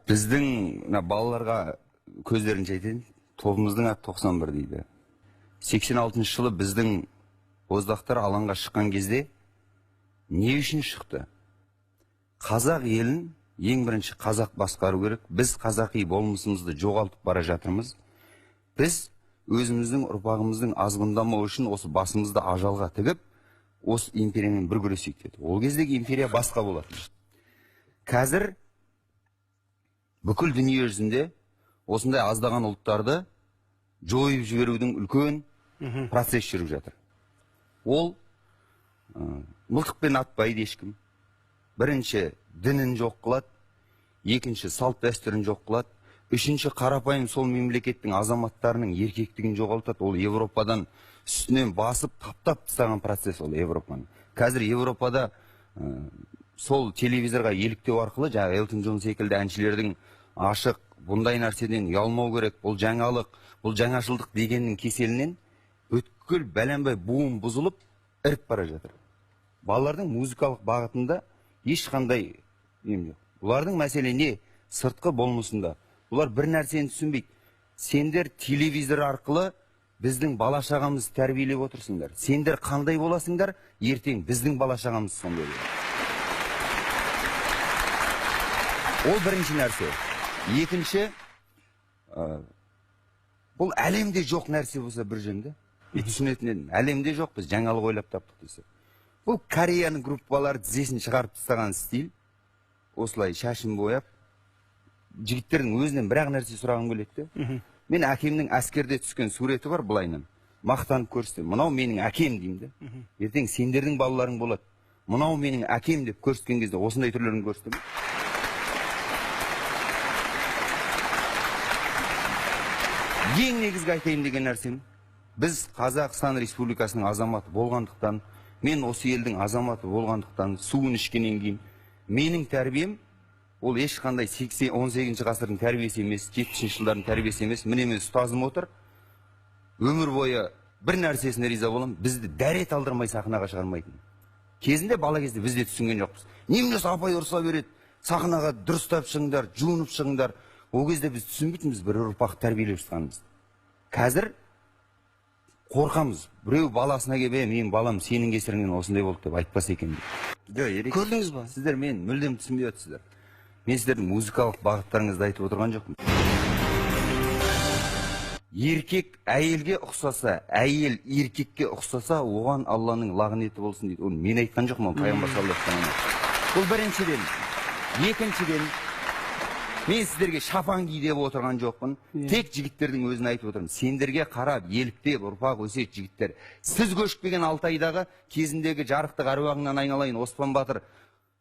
Біздің мына балаларға көздерінше айтайын, тобымыздың аты 91 дейді. 86 жылы біздің боздақтар алаңға шыққан кезде не үшін шықты? Қазақ елін ең бірінші қазақ басқару керек. Біз қазақи болмысымызды жоғалтып бара жатырмыз. Біз өзіміздің ұрпағымыздың азғындамау үшін осы басымызды ажалға тігіп, осы империямен бір күресейік деді. Ол кездегі империя басқа болатын. Қазір бүкіл дүние жүзінде осындай аздаған ұлттарды жойып жіберудің үлкен процесс жүріп жатыр. Ол мылтықпен атпайды ешкім. Бірінші дінін жоқ қылады, екінші салт дәстүрін жоқ қылады, үшінші қарапайым сол мемлекеттің азаматтарының еркектігін жоғалтады. Ол Европадан үстінен басып таптап тастаған процесс ол Европаны. Қазір Европада сол телевизорға еліктеу арқылы жаңағы Элтон Джон секілді әншілердің ашық бұндай нәрседен ұялмау керек, бұл жаңалық, бұл жаңашылдық дегеннің кеселінен бүткіл бәленбай буын бұзылып іріп бара жатыр. Балалардың музыкалық бағытында ешқандай ем жоқ. Бұлардың мәселе не? Сыртқы болмысында. Бұлар бір нәрсені түсінбейді. Сендер телевизор арқылы біздің бала шағамызды тәрбиелеп отырсыңдар. Сендер қандай боласыңдар, ертең біздің бала шағамыз сондай болады. Ол бірінші нәрсе. Екінші, бұл әлемде жоқ нәрсе болса бір жөнді. Мен түсінетін едім. Әлемде жоқ, біз жаңалық ойлап таптық десе. Бұл Кореяның группалары тізесін шығарып тастаған стиль. Осылай шашын бояп, жігіттердің өзінен бір ақ нәрсе сұрағым келеді де. Мен әкемнің әскерде түскен суреті бар былайынан. Мақтанып көрсетемін. Мынау менің әкем деймін де. Ертең сендердің балаларың болады. Мынау менің әкем деп көрсеткен кезде осындай түрлерін көрсетемін. Ең негізгі айтайын деген нәрсем, біз Қазақстан Республикасының азаматы болғандықтан, мен осы елдің азаматы болғандықтан, суын ішкеннен кейін менің тәрбием ол ешқандай 18 ғасырдың тәрбиесі емес, 70 жылдардың тәрбиесі емес. Міне мен ұстазым отыр. Өмір бойы бір нәрсесіне риза боламын, бізді дәрет алдырмай сахнаға шығармайтын. Кезінде бала кезде біз де түсінген жоқпыз. Немене апай ұрса береді, сахнаға дұрыстап шығыңдар, жуынып шығыңдар. Ол кезде біз түсінбейтінбіз, бір ұрпақ тәрбиелеп жатқанымызды. Қазір қорқамыз. Біреу баласына келіп, менің балам сенің кесіріңнен осындай болды деп айтпаса екен деп. Көрдіңіз ба? Сіздер мен мүлдем түсінбей отырсыздар. Мен сіздердің музыкалық бағыттарыңызды айтып отырған жоқпын. Еркек әйелге ұқсаса, әйел еркекке ұқсаса, оған Алланың лағнеті болсын дейді. Оны мен айтқан жоқпын, ол пайғамбар саллаллаху алейхи вассалам. Бұл біріншіден. Екіншіден, мен сіздерге шапан ки деп отырған жоқпын. Тек жігіттердің өзін айтып отырмын. Сендерге қарап, еліктеп, ұрпақ өседі жігіттер. Сіз көшіп келген Алтайдағы кезіндегі жарықтық әруағыңнан айналайын Оспан батыр,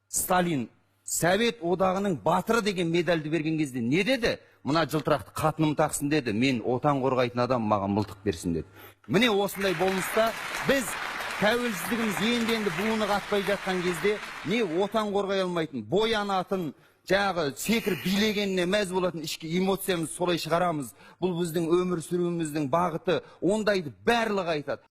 Сталин Совет одағының батыры деген медальді берген кезде не деді? Мына жылтырақты қатыным тақсын деді. Мен отан қорғайтын адам, маған мылтық берсін деді. Міне осындай болмыста біз тәуелсіздігіміз енді-енді буыны қатпай жатқан кезде не отан қорғай алмайтын, боянатын, жаңағы секіріп билегеніне мәз болатын ішкі эмоциямызды солай шығарамыз. Бұл біздің өмір сүруіміздің бағыты. Ондайды барлығы айтады.